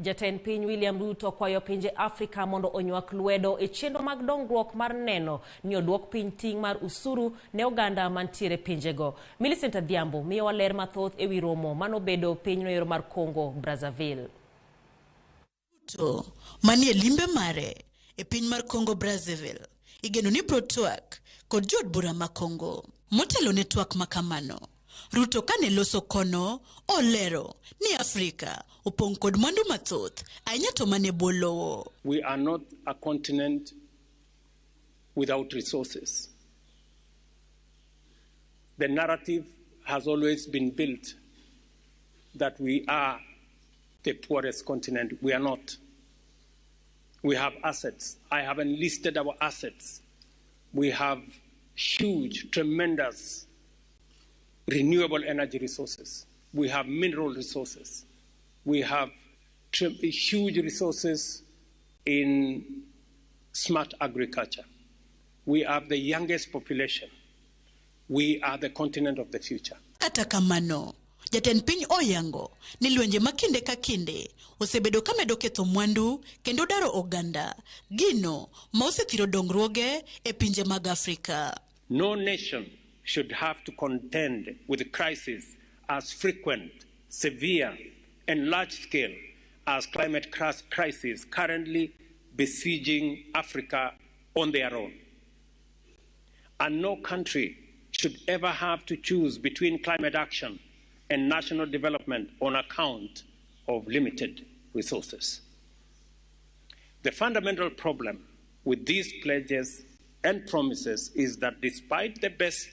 Jatend piny William Ruto kwayo pinje Afrika mondo onywak lwedo e chenro mag dongruok mar neno ni oduok piny ting' mar usuru ne oganda mantiere pinjego. Millicent Adhiambo miyowa ler mathoth ewi romo manobedo pinyno mar Congo Brazzaville. Ruto manie limbe mare e piny mar Congo Brazzaville igeno ni biro twak kod jood bura ma Congo. Motelo ne twak ma kamano, Ruto kane loso kono olero ni Afrika opong' kod mwandu mathoth ahinya to mane bwo lowo. We are not a continent without resources. The narrative has always been built that we are the poorest continent. We are not. We have assets. I have enlisted our assets. We have huge, tremendous renewable energy resources. We have mineral resources. We have huge resources in smart agriculture. We have the youngest population. We are the continent of the future. Kata kamano, jatend piny oyango ni lwenje ma kinde ka kinde osebedo ka medo ketho mwandu kendo daro oganda, gino ma osethiro dongruoge e pinje mag Afrika. No nation should have to contend with crises as frequent, severe, and large scale as climate crisis currently besieging Africa on their own. And no country should ever have to choose between climate action and national development on account of limited resources. The fundamental problem with these pledges and promises is that despite the best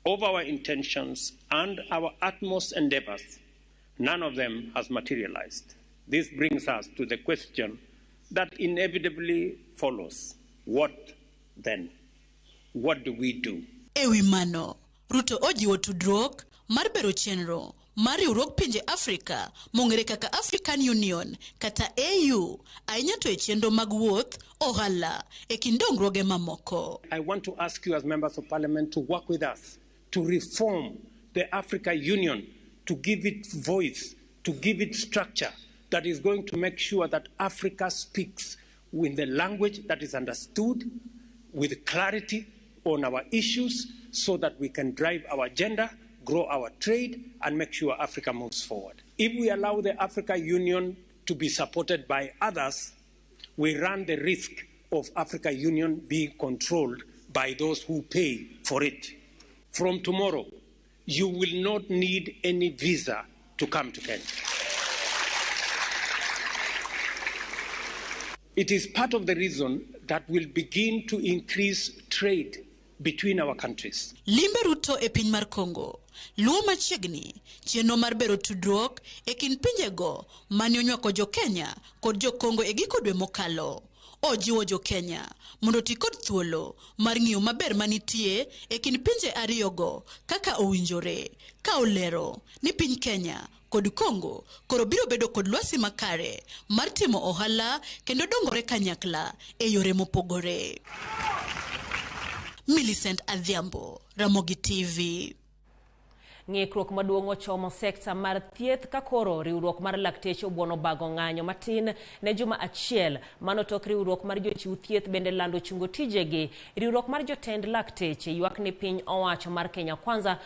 of our intentions and our utmost endeavors, none of them has materialized. This brings us to the question that inevitably follows. What then? What do we do? Ewi mano, Ruto ojiwo tudruok mar bero chenro mar riwruog pinje Afrika mong'ere kaka African Union kata AU ahinya to e chenro mag wuoth, ohala e kind dongruoge mamoko. I want to ask you as members of parliament to work with us to reform the Africa Union, to give it voice, to give it structure that is going to make sure that Africa speaks in the language that is understood, with clarity on our issues, so that we can drive our agenda, grow our trade, and make sure Africa moves forward. If we allow the Africa Union to be supported by others, we run the risk of Africa Union being controlled by those who pay for it. From tomorrow, you will not need any visa to come to Kenya. It is part of the reason that will begin to increase trade between our countries. Limbe Ruto e piny mar Congo luwo machiegni chenro mar bero tudruok e kind pinjego mane onywako jo Kenya kod jo Congo e giko dwe mokalo. Ojiwo jo Kenya mondo oti kod thuolo mar ng'iyo maber manitie e kind pinje ariyogo kaka owinjore, ka olero ni piny Kenya kod Congo koro biro bedo kod lwasi makare mar timo ohala kendo dongore kanyakla e yore mopogore. Millicent Adhiambo, Ramogi TV. Ng'ikruok maduong' ochomo sekta mar thieth ka koro riwruok mar lakteche obuono bago ng'anyo matin ne juma achiel. Mano tok riwruok mar jochiw thieth bende lando chungo tijegi. Riwruok mar jotend lakteche ywak ni piny owacho mar Kenya Kwanza